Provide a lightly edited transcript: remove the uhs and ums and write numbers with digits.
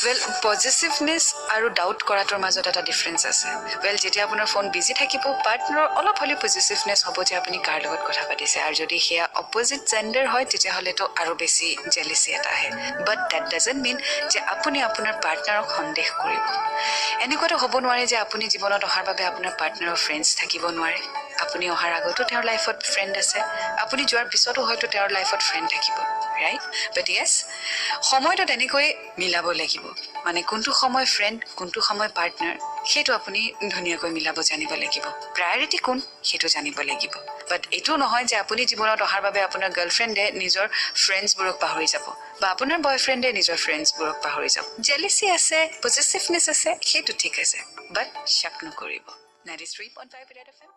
Well, positiveness আৰু doubt কৰাটোৰ মাজত এটা ডিফাৰেঞ্চ আছে। ৱেল, যেতিয়া আপোনাৰ ফোন বিজি থাকিব, পাৰ্টনাৰৰ অলপ হ'লেও পজিটিভনেছ হ'ব যে আপুনি কাৰ লগত কথা পাতিছে। আৰু যদি সেয়া অপজিট জেণ্ডাৰ হয়, তেতিয়াহ'লেতো আৰু বেছি জেলিচি এটা আহে। বাট that doesn't মিন যে আপুনি আপোনাৰ পাৰ্টনাৰক সন্দেহ কৰিব। এনেকুৱাতো হ'ব নোৱাৰে যে আপুনি জীৱনত অহাৰ বাবে আপোনাৰ পাৰ্টনাৰৰ ফ্ৰেণ্ডছ থাকিব নোৱাৰে। আপুনি অহাৰ আগতো তেওঁৰ লাইফত ফ্ৰেণ্ড আছে, আপুনি যোৱাৰ পিছতো হয়তো তেওঁৰ লাইফত ফ্ৰেণ্ড থাকিব, ৰাইট? বাট য়েছ, সময়টো তেনেকৈ মিলাব লাগিব। মানে কোনটো সময় ফ্ৰেণ্ড, কোনটো সময় পাৰ্টনাৰ, সেইটো আপুনি ধুনীয়াকৈ মিলাব জানিব লাগিব। প্ৰায়ৰিটি কোন, সেইটো জানিব লাগিব। বাট এইটো নহয় যে আপুনি জীৱনত অহাৰ বাবে আপোনাৰ গাৰ্লফ্ৰেণ্ডে নিজৰ ফ্ৰেণ্ডছবোৰক পাহৰি যাব বা আপোনাৰ বয়ফ্ৰেণ্ডে নিজৰ ফ্ৰেণ্ডছবোৰক পাহৰি যাব। জেলিচি আছে, পজিটিভনেছ আছে, সেইটো ঠিক আছে, বাট শ্বাক নকৰিব। 93.5 Red FM.